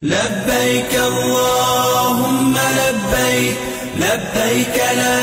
لبيك اللهم لبيك لبيك لا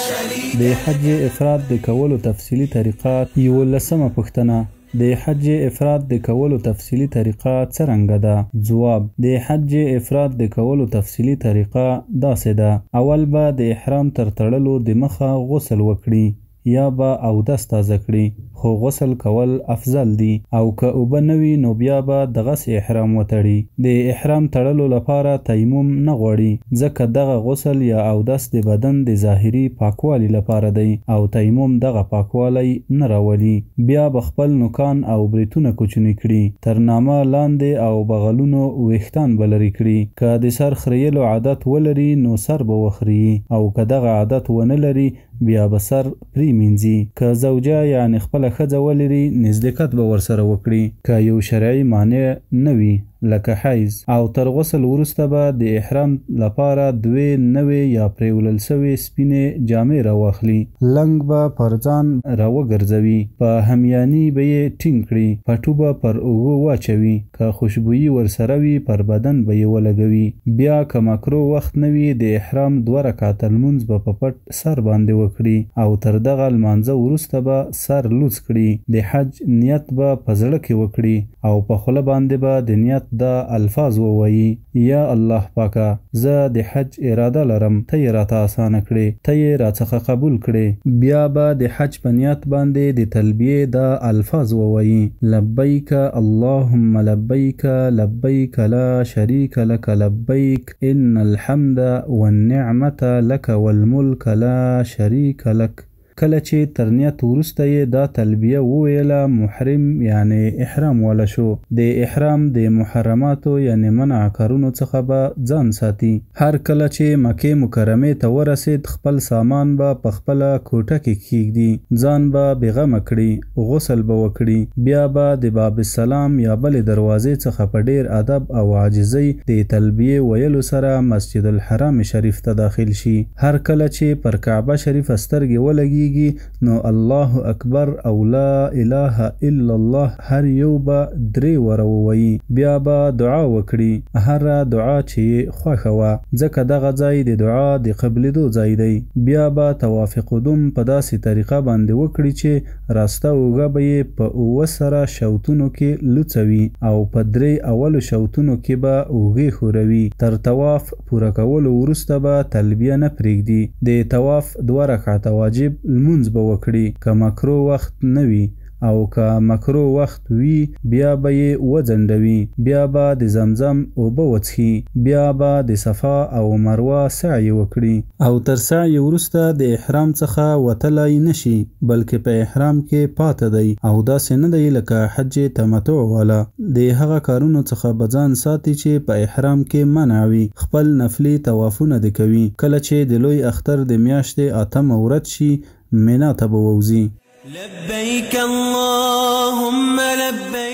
شريك د حج افراد د کولو تفصیلي طریقه. یولسمه پوښتنه: د حج افراد د کولو تفصیلي طریقه څرنګه ده؟ ځواب: د حج افراد د کولو تفصیلي طریقه داسې ده. اول به د احرام تر تړلو د مخه غسل وکړي یا به اودس تازه کړي، خو غسل کول افضل دي، او که اوبه نه وي نو بیا به دغسې احرام وتړي. د احرام تړلو لپاره تیمم نه غواړي، ځکه دغه غسل یا اودس د بدن د ظاهري پاکوالي لپاره دی او تیمم دغه پاکوالی نه راولي. بیا به خپل نوکان او بریتونه کوچني کړي، تر نامه لاندې او بغلونو ویښتان به لرې کړي. که د سر خریلو عادت ولري نو سر به وخریي، او که دغه عادت ونه لري بیا به سر پرېمینځي. که زوجه یعنې خپله ښځه ولري نزدېکت به ورسره وکړي، که یو شرعي مانع نه وي لکه حیض. او تر غسل وروسته به د احرام لپاره دوې نوې یا پرېولل سوې سپینې جامې راواخلي، لنګ به پر ځان راوګرځوي، په همیاني به یې ټینګ کړي، پټو به پر اوږو واچوي، که خوشبویي ورسره وي پر بدن به یې ولګوي. بیا که مکروه وخت نه وي د احرام 2 رکعته لمونځ به په پټ سر باندې وکړي او تر دغه لمانځه وروسته به سر لوڅ کړي. د حج نیت به په زړه کې وکړي او په خوله باندې به د نیت دا الفاظ ووایي: یا الله پاکه، زه د حج اراده لرم، ته یې راته اسانه کړې، ته یې راڅخه قبول کړې. بیا به د حج په نیت باندې د تلبیې دا الفاظ ووایي: لبیک اللهم لبیک، لبیک لا شریک لک لبیک، ان الحمد والنعمة لک والملک لا شریک لک. کله چې تر نیت وروسته یې دا تلبیه وویله، محرم یعنې احرام واله شو. د احرام د محرماتو یعنې منع کارونو څخه به ځان ساتي. هر کله چې مکې مکرمې ته ورسید خپل سامان به په خپله کوټه کې کښېږدي، ځان به بېغمه کړي، غسل به وکړي، بیا به د باب السلام یا بلې دروازې څخه په ډېر ادب او عاجزۍ د تلبیې ویلو سره مسجد الحرام شریف ته داخل شي. هر کله چې پر کعبه شریفه سترګې ولګي نو الله اکبر او لا اله الا الله هر یو به 3 واره ووایي. بیا به دعا وکړي، هره دعا چې یې خوښه وه، ځکه دغه ځای د دعا د قبلېدو ځای دی. بیا به طواف قدوم په داسې طریقه باندې وکړي چې راسته اوږه به یې په 7 سره شوتونو کې لوڅوي او په 3 اولو شوتونو کې به اوږې ښوروي. تر طواف پوره کولو وروسته به تلبیه نه پرېږدي. د طواف 2 رکعته واجب لمونځ به وکړي که مکروه وخت نه وي، او که مکروه وخت وي بیا به یې وځنډوي. بیا به د زمزم اوبه وڅښي، بیا به د صفا او مروه سعی وکړي، او تر سعی وروسته د احرام څخه وتلی نه شي، بلکې په احرام کې پاته دی او داسې نه دی لکه حج تمتع والا. د هغه کارونو څخه به ځان ساتي چې په احرام کې منع وي. خپل نفلي طوافونه دې کوي. کله چې د لوی اختر د میاشتې 8مه ورځ شي مینا ته به ووځي. لبيك اللهم لبيك.